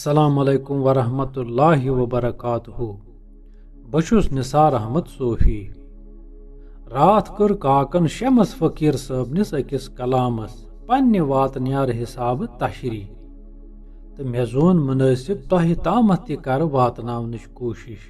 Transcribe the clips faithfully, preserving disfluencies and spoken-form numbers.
السلام علیکم ورحمۃ اللہ وبرکاتہ۔ بہٕ چھُس نثار احمد صوفی۔ راتھ کٔر کاکن شمس فقیٖر صٲبنِس أکِس کلامس پننہِ واتنیار حسابہٕ تشریح، تہٕ مےٚ زون مُنٲسِب تۄہہِ تامتھ تہِ کرٕ واتناونٕچ کوٗشِش۔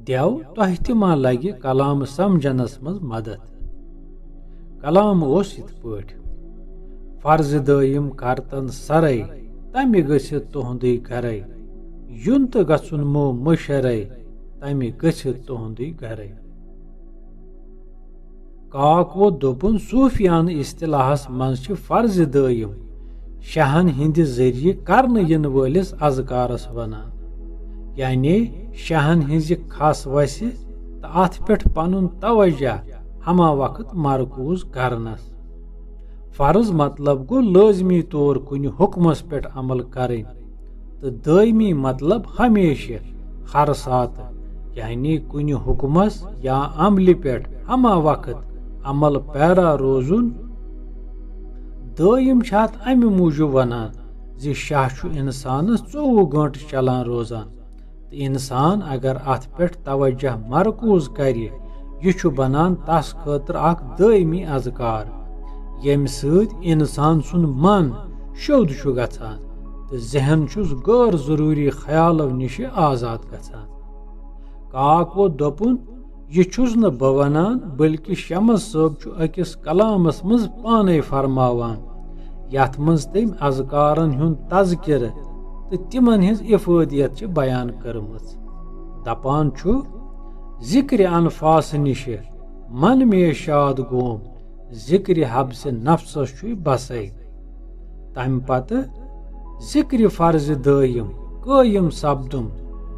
دیو تۄہہِ تہِ ما لگہِ کلام سمجھنس منٛز مدد؟ کلام اوس یِتھ پٲٹھۍ: فرض دٲیِم کرتن سرے، تمہِ گٔژھِ تُہُندُے گرے۔ یُن تہٕ گژھُن مو مٔشرے، تمہِ گٔژھِ تُہُندُے گرے۔ کاک ووٚد دوٚپُن، صوٗفیانہٕ اصطلاحس منٛز چھِ فرض دٲیِم شاہن ہٕنٛدِ ذٔریعہٕ کرنہٕ یِنہٕ وٲلِس اذکارس ونان، یعنی شاہن ہٕنٛزِ کھس وسہِ تہٕ اتھ پٮ۪ٹھ پنُن توجہ ہما وقت مرکوز کرنس۔ فرض مطلب گوٚو لٲزمی طور کُنہِ حُکمس پٮ۪ٹھ عمل کرٕنۍ، تہٕ دٲیمی مطلب ہمیشہِ، ہر ساتہٕ، یعنی کُنہِ حُکمس یا عملہِ پٮ۪ٹھ ہما وقت عمل پیرا روزُن۔ دٲیِم چھِ اتھ امہِ موٗجوٗب ونان زِ شاہ چھُ انسانس ژوٚوُہ گٲنٛٹہٕ چلان روزان، تہٕ انسان اگر اتھ پٮ۪ٹھ توجہ مرکوز کرِ، یہِ چھُ بنان تس خٲطرٕ اکھ دٲیمی اذکار، ییٚمہِ سۭتۍ انسان سُنٛد من شوٚد چھُ گژھان تہٕ ذہن چھُس غٲر ضروٗری خیالو نِشہِ آزاد گژھان۔ کاک ووٚد دوٚپُن، یہِ چھُس نہٕ بہٕ ونان، بلکہِ شمس صٲب چھُ أکِس کلامس منٛز پانے فرماوان، یتھ منٛز تٔمۍ اذکارن ہُنٛد تذکرٕ تہٕ تِمن ہٕنٛز افٲدیت چھِ بیان کٔرمٕژ۔ دپان چھُ، ذکرِ انفاس نِشہِ من مے شاد گوم، ذکرِ حبسِ نفسس چھُے بسے۔ تمہِ پتہٕ ذکرِ فرضِ دٲیِم قٲیِم سپدُم،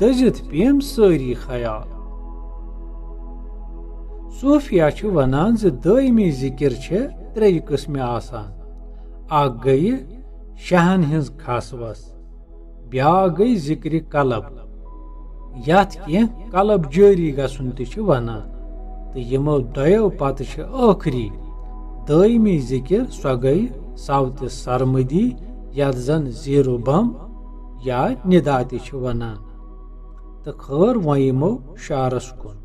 دٔزِتھ پیٚیِم سٲری خیال۔ صوفیا چھِ ونان زِ دٲیمی ذکر چھِ ترٛیٚیہِ قٕسمہِ آسان۔ اکھ گٔیہِ شاہن ہٕنٛز کھس وس، بیاکھ گٔے ذکرِ قلب، یتھ کینٛہہ قلب جٲری گژھُن تہِ چھِ ونان، تہٕ یِمو دۄیو پتہٕ چھِ ٲخری دٲیمی ذکر، سۄ گٔے صوتِ سرمدی، یتھ زن زیر و بم یا ندا تہِ چھِ ونان۔ تہٕ خٲر وۄنۍ یِمو شعرس کُن۔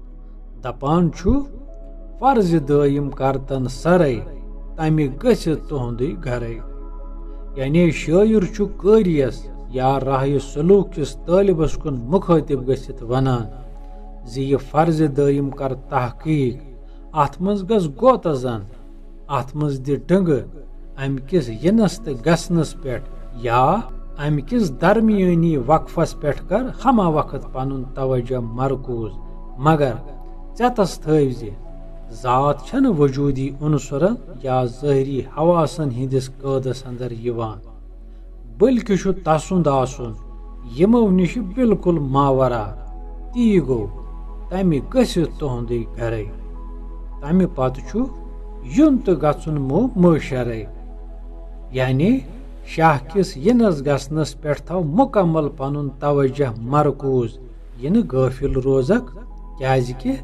دپان چھُ، فرض دٲیِم کرتن سرے، تمہِ گژھِ تُہُندُے گرے۔ یعنی شٲعر چھُ قٲریَس یا راہِ سلوک کِس طٲلبس کُن مُخٲطب گٔژھِتھ ونان زِ یہِ فرض دٲیِم کر تحقیق، اتھ منٛز گژھ گوتہ زن، اتھ منٛز دِ ڈنگہٕ، امہِ کِس یِنس تہٕ گژھنس پٮ۪ٹھ یا امہِ کِس درمیٲنی وقفس پٮ۪ٹھ کر ہما وقت پنُن توجہ مرکوز، مگر ژٮ۪تس تھٲوۍ زِ ذات چھنہٕ وجودی عنصرن یا ظٲہری حواسن ہٕنٛدِس قٲدس اندر یِوان، بلکہِ چھُ تسُنٛد آسُن یِمو نِش بالکل ماورا۔ تی گوٚو، تمہِ گٔژھِتھ تُہُنٛدُے گرے۔ تمہِ پتہٕ چھُ یُن تہٕ گژھُن مو مٲشرے۔ یعنی شاہ کِس یِنس گژھنس پٮ۪ٹھ تھاو مکمل پنُن توجہ مرکوز، یہِ نہٕ غٲفِل روزکھ، کیازِ کہِ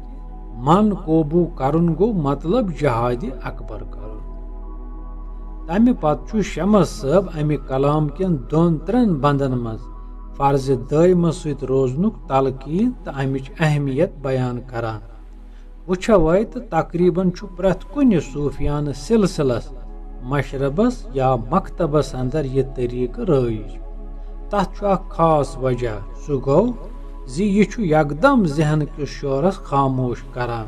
من قوبوٗ کرُن گوٚو مطلب جہادِ اکبر کرُن۔ تمہِ پتہٕ چھُ شمس صٲب امہِ کلام کٮ۪ن دۄن ترٛٮ۪ن بندن منٛز فرض دٲیمس سۭتۍ روزنُک تلقین تہٕ امِچ اہمیت بیان کران۔ وٕچھو وۄنۍ تہٕ تقریباً چھُ پرٛٮ۪تھ کُنہِ صوٗفیانہٕ سلسلس، مشربس یا مکتبس اندر یہِ طریقہٕ رٲیِج۔ تتھ چھُ اکھ خاص وجہ، سُہ گوٚو زِ یہِ چھُ یکدم ذہن کِس شورس خاموش کران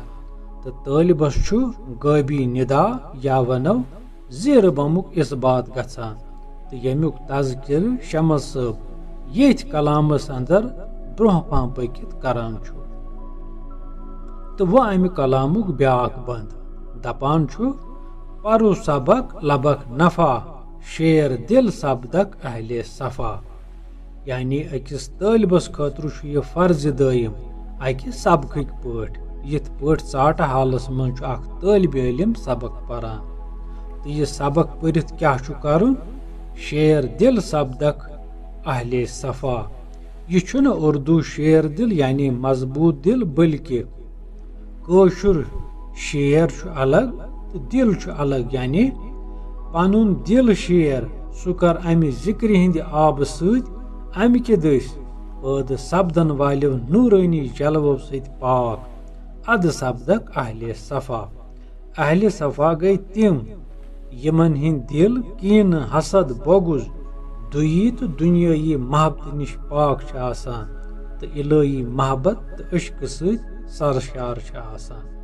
تہٕ طٲلبس چھُ غٲبی ندا یا ونو زیرٕ بمُک اثبات گژھان تہٕ ییٚمیُک تذکرٕ شمس صٲب ییٚتھۍ کلامس اندر برونٛہہ پہم پٔکِتھ کران چھُ۔ تہٕ وۄنۍ امہِ کلامُک بیاکھ بند، دپان چھُ، پرو سبق لبک نفع، شیر دل سپدک اہل صفا۔ یعنی أکِس طٲلبس خٲطرٕ چھُ یہِ فرض دٲیِم اکہِ سبقٕکۍ پٲٹھۍ، یِتھ پٲٹھۍ ژاٹہٕ حالس منٛز چھُ اکھ طٲلبِ علم سبق پران تہٕ یہِ سبق پٔرِتھ کیٛاہ چھُ کرُن؟ شیر دل سپدک اہل صفا۔ یہِ چھُنہٕ اردو شیر دل یعنی مضبوط دل، بلکہِ کٲشُر شیر چھُ الگ تہٕ دل چھُ الگ، یعنی پنُن دل شیر، سُہ کر امہِ ذکرِ ہٕنٛدِ آبہٕ سۭتۍ امہِ کہِ دٔسۍ پٲدٕ سپدن والیو نورٲنی جلوو سۭتۍ پاک، ادٕ سپدکھ اہلِ صفا۔ اہلِ صفا گٔے تِم، یِمن ہٕنٛدۍ دِل کینہٕ، حسد، بغض، دویی تہٕ دُنیٲیی محبتہٕ نِش پاک چھِ آسان تہٕ الٲہی محبت تہٕ عشقہٕ سۭتۍ سرشار چھِ آسان۔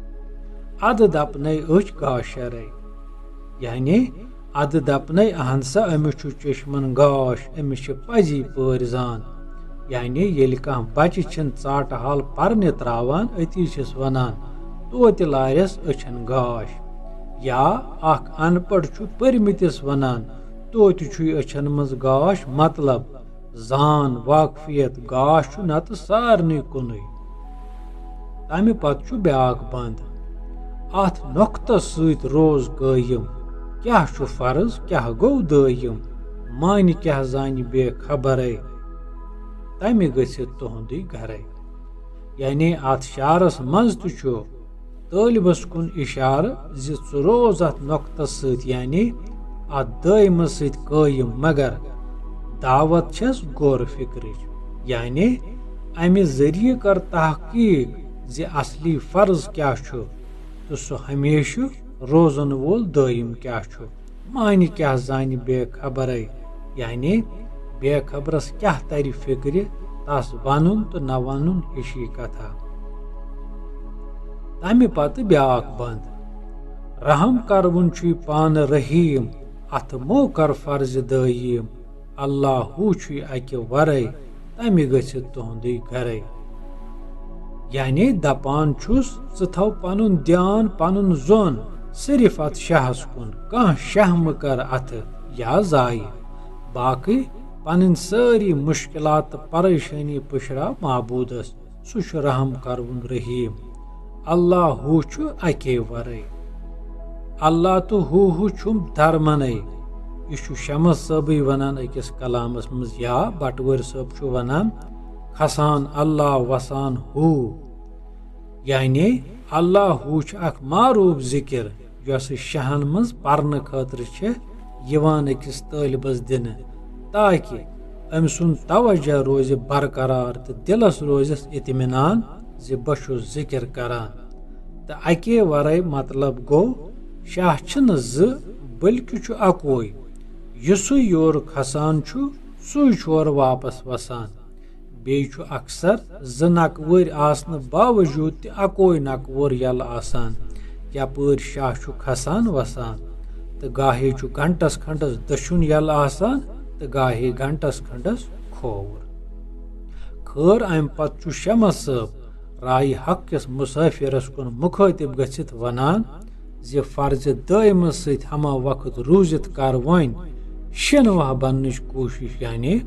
ادٕ دپنے أچھ گاشرے، یعنی ادٕ دپنے اہن سا أمِس چھُ چشمن گاش، أمِس چھِ پزی پٲرۍ زان۔ یعنی ییٚلہِ کانٛہہ بچہِ چھِن ژاٹہٕ حال پرنہِ تراوان، أتی چھِس ونان، توتہِ لارٮ۪س أچھن گاش۔ یا اکھ ان پڑھ چھُ پٔرمٕتِس ونان، توتہِ چھُے أچھن منٛز گاش، مطلب زان، واقفیت، گاش چھُ نتہٕ سارنٕے کُنُے۔ تمہِ پتہٕ چھُ بیاکھ بند۔ اتھ نۄقطس سۭتۍ روز قٲیِم، کیاہ چھُ فرض، کیاہ گوٚو دٲیِم، مانہِ کیاہ زانہِ بے خبرے، تمہِ گٔژھِ تُہُندُے گرے۔ یعنی اتھ شعرس منٛز تہِ چھُ طٲلبس کُن اشارٕ زِ ژٕ روز اتھ نۄقطس سۭتۍ، یعنی اتھ دٲیمس سۭتۍ قٲیِم، مگر دعوت چھس غور فکرٕچ، یعنی امہِ ذٔریعہٕ کر تحقیق زِ اصلی فرض کیاہ چھُ تہٕ سُہ ہمیشہٕ روزن وول دٲیِم کیاہ چھُ۔ معنی کیاہ زانہِ بے خبرے، یعنی بے خبرس کیاہ ترِ فکرِ، تس ونُن تہٕ نہ ونُن ہِشی کتھا۔ تمہِ پتہٕ بیاکھ بند۔ رحم کرون چھُے پانہٕ رحیم، اتھ مو کر فرض دٲیِم، اللہ ہو چھُے اکہِ ورے، تمہِ گژھِ تُہُندُے گرے۔ یعنی دپان چھُس، ژٕ تھاو پنُن دیان، پنُن زون صرف اتھ شاہس کُن، کانٛہہ شاہ مہٕ کر اتھٕ یا ضایع۔ باقٕے پنٕنۍ سٲری مشکلات تہٕ پریشٲنی پُشراو معبودس، سُہ چھُ رحم کرون رحیم۔ اللہ ہو چھُ اکے ورے۔ اللہ تہٕ ہو ہو چھُم درمنے۔ یہِ چھُ شمس صٲبٕے ونان أکِس کلامس منٛز، یا بٹوٲرۍ صٲب چھُ ونان، کھسان اللہ وسان ہو۔ یعنی اللہ ہو چھُ اکھ معروف ذکر، یۄس شاہن منٛز پرنہٕ خٲطرٕ چھِ یِوان أکِس طٲلبس دِنہٕ، تاکہِ أمۍ سُنٛد توجہ روزِ برقرار تہٕ دِلس روزٮ۪س اطمینان زِ بہٕ چھُس ذکر کران۔ تہٕ اَکے ورٲے مطلب گوٚو، شاہ چھِنہٕ زٕ، بلکہِ چھُ اَکوے۔ یُسُے یورٕ کھسان چھُ، سُے چھُ اورٕ واپس وسان۔ بیٚیہِ چھُ اکثر زٕ نکوٲرۍ آسنہٕ باوجوٗد تہِ اکوے نکوور یلہٕ آسان، یپٲرۍ شاہ چھُ کھسان وسان، تہٕ گاہے چھُ گھنٹس کھنڈس دٔچھُن یلہٕ آسان تہٕ گاہے گھنٹس کھنڈس کھووُر۔ خٲر، امہِ پتہٕ چھُ شمس صٲب رایہِ حق کِس مسافرس کُن مخٲطب گٔژھِتھ ونان زِ فرض دٲیمس سۭتۍ ہما وقت روٗزِتھ کر وۄنۍ شِنوہ بننٕچ کوٗشش، یعنی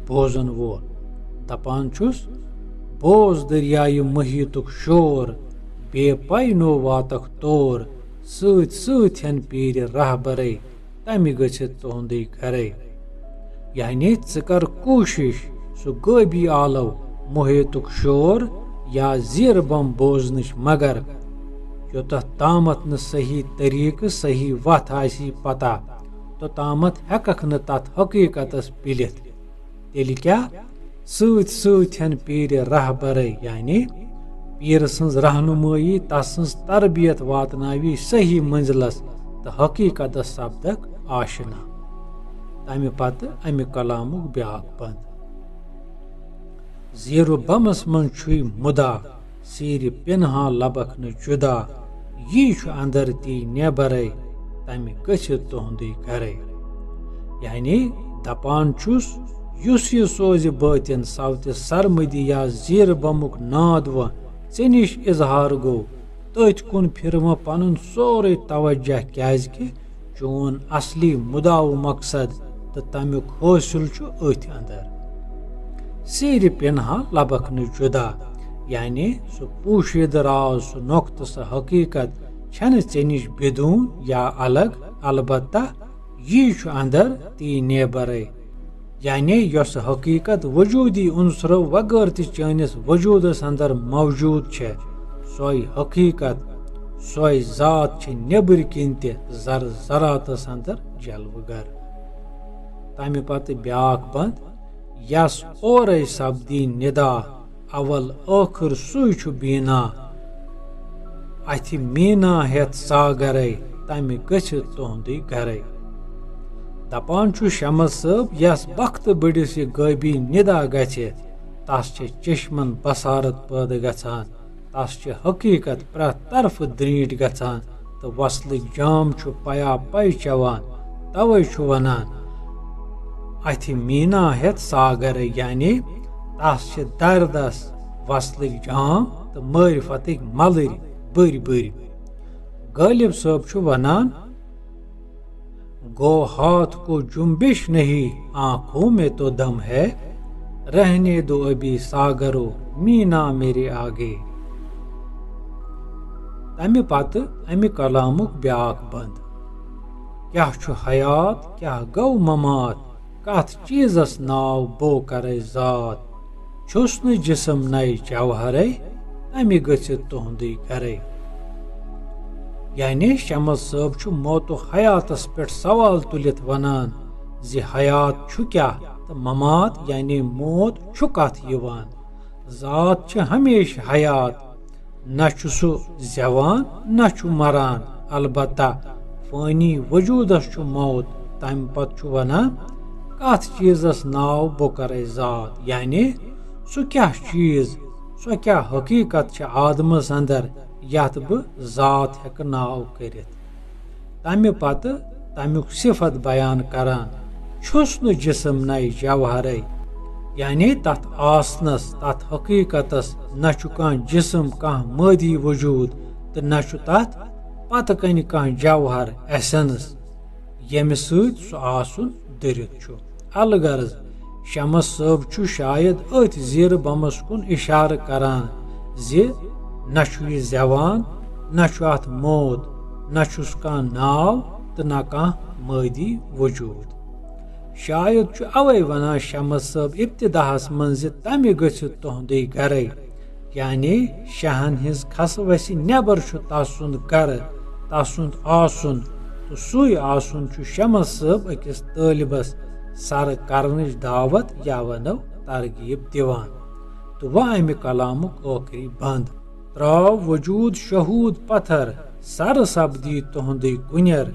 بوزن وول۔ دپان چھُس، بوز دریایہِ محیطُک شور، بے پے نو واتکھ تور، سۭتۍ سۭتۍ ہن پیٖرِ رہبرے، تمہِ گٔژھِتھ تُہُندُے گرے۔ یعنی ژٕ کر کوٗشش سُہ غٲبی آلو محیطُک شور یا زیٖر بم بوزنٕچ، مگر یوٚتتھ تامتھ نہٕ صحیح طریٖقہٕ، صحیح وتھ آسی پتہ، توٚتامتھ ہٮ۪ککھ نہٕ تتھ حقیٖقتس پِلِتھ۔ تیٚلہِ کیٛاہ؟ سۭتۍ سۭتۍ ہن پیٖرِ رہبرے، یعنی پیٖرٕ سٕنٛز رہنُمٲیی، تس سٕنٛز تربیت واتناوی صحیح منزلس تہٕ حقیٖقتس سپدکھ آشنا۔ تمہِ پتہٕ امہِ کلامُک بیاکھ بند۔ زیٖرٕ بمس منٛز چھُے مُدا، سیٖرِ پِنہان لبکھ نہٕ جُدا، یی چھُ اندر تی نیبرے، تمہِ گٔژھِ تُہُندُے گرے۔ یعنی دپان چھُس، یُس یہِ سوزِ بٲطِن سوتہِ سرمدِ یا زیٖرٕ بمُک ناد و ژےٚ نِش اظہار گوٚو، تٔتھۍ کُن پھِر وۄنۍ پنُن سورُے توجہ، کیازِ کہِ چون اصلی مُدا و مقصد تہٕ تمیُک حٲصِل چھُ أتھۍ اندر۔ سیٖرِ پِنہان لبکھ نہٕ جُدا، یعنی سُہ پوشیدٕ راز، سُہ نۄقطہٕ، سۄ حقیٖقت چھنہٕ ژےٚ نِش بِدوٗن یا الگ، البتہ یی چھُ اندر تی نیبرے۔ یعنی یۄس حقیٖقت وجوٗدی عنصرو وغٲر تہِ چٲنِس وجوٗدس اندر موجوٗد چھےٚ، سۄے حقیٖقت، سۄے ذات چھِ نیبٕرۍ کِنۍ تہِ ذر ذراتس اندر جلوٕ گر۔ تمہِ پتہٕ بیاکھ بند، یس اورے سپدی ندا، اول ٲخر سُے چھُ بینا۔ اتھِ مینا ہیتھ ساگرے، تمہِ گژھِ تُہندُے گرے۔ دپان چھُ شمس صٲب، یس وقتہٕ بٔڑِس یہِ غٲبی ندا گژھِ، تس چھِ چشمن بصارت پٲدٕ گژھان، تس چھِ حقیقت پرٛٮ۪تھ طرفہٕ درینٹھ گژھان تہٕ وصلٕکۍ جام چھُ پیا پے چٮ۪وان۔ توے چھُ ونان، اتھِ مینا ہیتھ ساگر، یعنی تس چھِ دردس وصلٕکۍ جام تہٕ معرفتٕکۍ ملٕرۍ بٔرۍ بٔرۍ۔ غالب صٲب چھُ ونان، گو ہاتھ کو جنبش نہیں، آنکھوں میں تو دم ہے، رہنے دو ابھی ساگرو، مینا میرے آگے۔ تمہِ پتہٕ امہِ کلامُک بیاکھ بند۔ کیاہ چھُ حیات، کیاہ گوٚو ممات، کتھ چیزس ناو بو کرے ذات۔ چھُس نہٕ جسم نَے جوہرے، تمہِ گٔژھِ تُہندُے گرے۔ یعنی شمس صٲب چھُ موت و حیاتس پٮ۪ٹھ سوال تُلِتھ ونان زِ حیات چھُ کیاہ تہٕ ممات یعنی موت چھُ کتھ یِوان۔ ذات چھِ ہمیشہِ حیات، نہ چھُ سُہ زٮ۪وان، نہ چھُ مران۔ البتہ فٲنی وجودس چھُ موت۔ تمہِ پتہٕ چھُ ونان، کتھ چیزس ناو بہٕ کرے ذات؟ یعنی سُہ کیاہ چیز، سۄ کیاہ حقیقت چھِ آدمس اندر، یتھ بہٕ ذات ہیکہٕ ناو کٔرِتھ؟ تمہِ پتہٕ تمیُک صفت بیان کران، چھُس نہٕ جسم نَے جوہرے، یعنی تتھ آسنس، تتھ حقیقتس نہ چھُ کانٛہہ جسم، کانٛہہ مٲدی وجود، تہٕ نہ چھُ تتھ پتہٕ کنہِ کانٛہہ جوہر، ایسنس، ییٚمہِ سۭتۍ سُہ آسُن دٔرِتھ چھُ۔ الغرض، شمس صٲب چھُ شاید أتھۍ زیرٕ بمس کُن اشارٕ کران زِ نہ چھُ یہِ زٮ۪وان، نہ چھُ اتھ موت، نہ چھُس کانٛہہ ناو تہٕ نہ کانٛہہ مٲدی وجود۔ شاید چھُ اوے ونان شمس صٲب ابتداہس منٛز زِ تمہِ گٔژھِ تُہندُے گرے، یعنی شاہن ہٕنٛز کھسہٕ وسہِ نٮ۪بر چھُ تسُنٛد گرٕ، تسُنٛد آسُن، تہٕ سُے آسُن چھُ شمس صٲب أکِس طٲلبس سرٕ کرنٕچ دعوت یا ونو ترغیب دِوان۔ تہٕ وۄنۍ امہِ کلامُک ٲخری بند۔ تراو وجود شہود پتھر، سر سپدی تُہندُے کُنیر،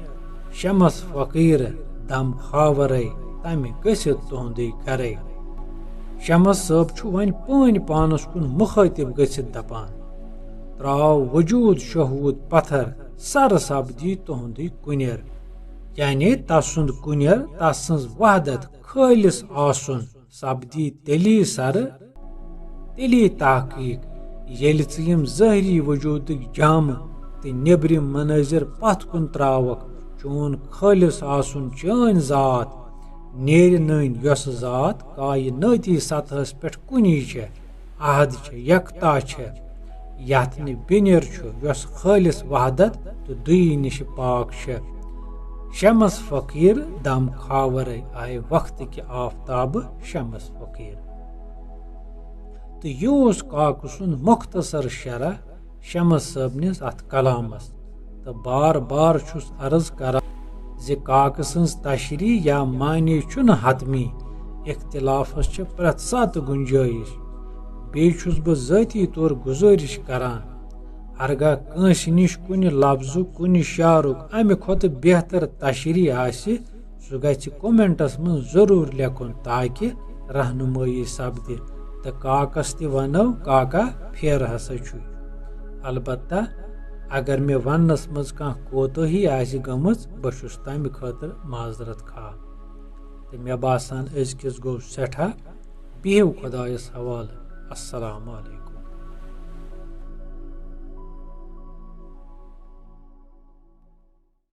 شمس فقیر دم خاورے، تمہِ گٔژھِتھ تُہندُے گرے۔ شمس صٲب چھُ وۄنۍ پٲنۍ پانس کُن مخٲطب گٔژھِتھ دپان، تراو وجود شہود پتھر، سر سپدی تُہندُے کُنیر۔ یعنی تسُند کُنیر، تسٕنز وحدت، خٲلص آسُن سپدی تیلی سرٕ، تیلی تحقیق، ییٚلہِ ژٕ یِم ظٲہری وجودٕکۍ جامہٕ تہٕ نیبرِم منٲظر پتھ کُن تراوکھ، چون خٲلص آسُن، چٲنۍ ذات نیرِ نٔنۍ، یۄس ذات کاینٲتی سطحس پٮ۪ٹھ کُنی چھےٚ، احد چھےٚ، یکتا چھےٚ، یتھ نہٕ بِنیر چھُ، یۄس خٲلص وحدت تہٕ دویی نِش پاک چھےٚ۔ شمس فقیر دم خاورے، آیہِ وقتہٕ کہِ آفتابہٕ شمس فقیر۔ تہٕ یہِ اوس کاکہٕ سُنٛد مختصر شرح شمس صٲبنِس اتھ کلامس۔ تہٕ بار بار چھُس عرض کران زِ کاکہٕ سٕنٛز تشریح یا معنی چھُنہٕ حتمی، اختلافس چھِ پرٛٮ۪تھ ساتہٕ گنجٲیش۔ بیٚیہِ چھُس بہٕ ذٲتی طور گزٲرش کران، ہرگاہ کٲنٛسہِ نِش کُنہِ لفظُک، کُنہِ شعرُک امہِ کھۄتہٕ بہتر تشریح آسہِ، سُہ گژھِ comments منٛز ضروٗر لیکھُن، تاکہِ رہنمٲیی سپدِ تہٕ کاکس تہِ ونو، کاکا، پھیرٕ ہسا چھُے۔ البتہ اگر مےٚ وننس منٛز کانٛہہ کوتٲہی آسہِ گٔمٕژ، بہٕ چھُس تمہِ خٲطرٕ معذرت خواہ۔ تہٕ مےٚ باسان، أزکِس گوٚو سٮ۪ٹھاہ۔ بِہِو خۄدایس حوالہٕ۔ السلام علیکم۔